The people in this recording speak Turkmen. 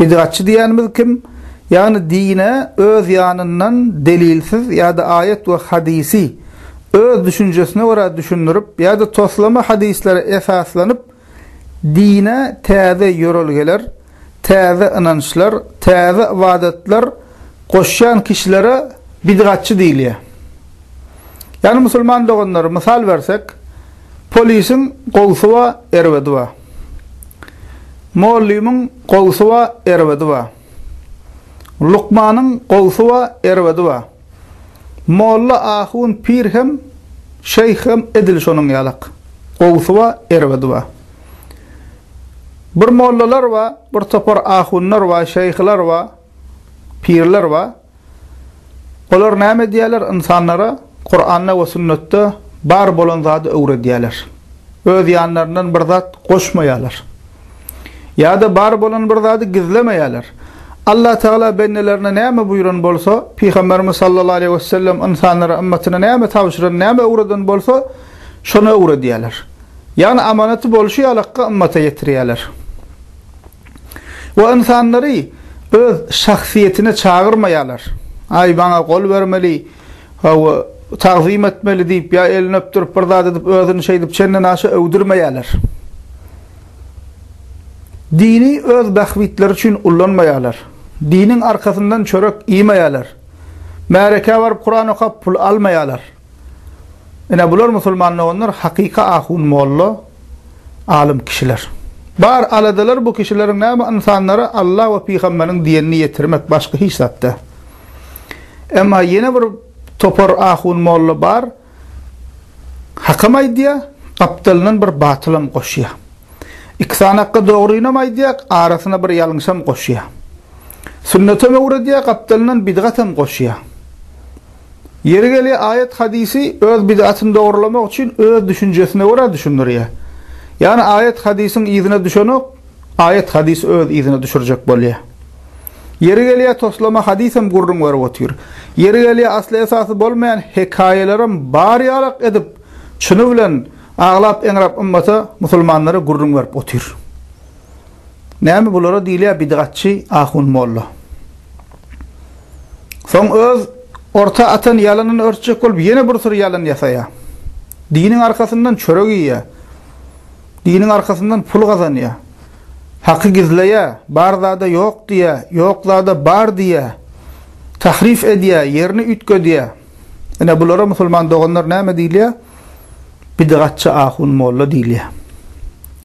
Bidgatçy diýenimiz kim? Ýagny dine öz ýanyndan delilsiz ýa-da aýat we hadysy öz düşünjesine görä düşündirip ýa-da toslama hadyslere esaslanyp dine täze ýörelgeler, täze ynançlar, täze ybadatlar goşýan kişilere bidgatçy diýilýär. Ýagny musulman doganlar mysal bersek, polisiň gowsy bar, erbedi bar. Mollymyň gowsy bar, erbedi bar. Lukmanyň gowsy bar, erbedi bar. Molla, ahun, pir hem, şeýh hem edil şonuň ýalak. Gowsy bar, erbedi bar. Bir mollalar bar, bir topar ahunlar bar, şeýhler bar, pirler bar. Olar näme edýärler? Ynsanlara Kuranda we sünnetde bar bolan zady öwredýärler. Öz ýanlaryndan bir zat goşmaýarlar. Ýa-da bar bolan bir zady gizlemeýärler. Allah Tagala bendelerine näme buýran bolsa, Pygamberimiz sallallahu aleýhi wesellem ynsanlara, ymmatyna näme tabşyran, näme öwreden bolsa, şony öwredýärler. Ýagny amanaty bolşy ýalakka ymmata ýetirýärler. We ynsanlary öz şahsyýetine çagyrmaýarlar. Aý, maňa gol bermeli, hawa, tagzym etmeli diýip, ýa elini öpdürip bir zat edip özüni şeýdip çendenaşa öwdürmeýärler. Dini öz bähbitleri üçin ullanmaýarlar. Diniň arkasyndan çörek iýmeýärler. Märekä baryp Kuran okap pul almaýarlar. Ine bular musulman doganlar hakyky ahun molla alym kişiler. Bar aladalar bu kişileriň näme ynsanlara Allah we pygamberiň diýenini ýetirmek başga hiç zat däl. Emma ýene bir topar ahun molla bar hakam aýdýar gapdalyndan bir batylam goşýar. Iki sany hakka dogrynam aýdýar arasyna bir ýalňyşam goşýar. Sünnetem öwredýär gapdalyndan bidgatam goşýar. Ýeri gelýär aýat hadysy öz bidgatyny dogrulamak üçin öz düşünjesine görä düşündirýär. Ýagny aýat hadysyň yzyna düşenok, aýat hadysy öz yzyna düşürjek bolýar. Ýeri gelýär toslama hadysam gürrüň berip otyr. Ýeri gelýär asly esasy bolmaýan hekaýalaram bar ýalak edip çyny bilen aglap eňräp ymmata musulmanlara gürrüň berip otyr. Näme bulara diýilýär bidgatçy ahun molla. Soň öz orta atan ýalanyny örtjek bolup ýene bir sürü ýalan ýasaýar. Diniň arkasyndan çörek iýýär. Diniň arkasyndan pul gazanýar. Haky gizleýär, bar zada ýok diýýär, ýok zada bar diýýär. Tahrif edýär, ýerini üýtgedýär. Ine bulara musulman doganlar näme diýilýär? Bidgatçy ahun molla diýilýär.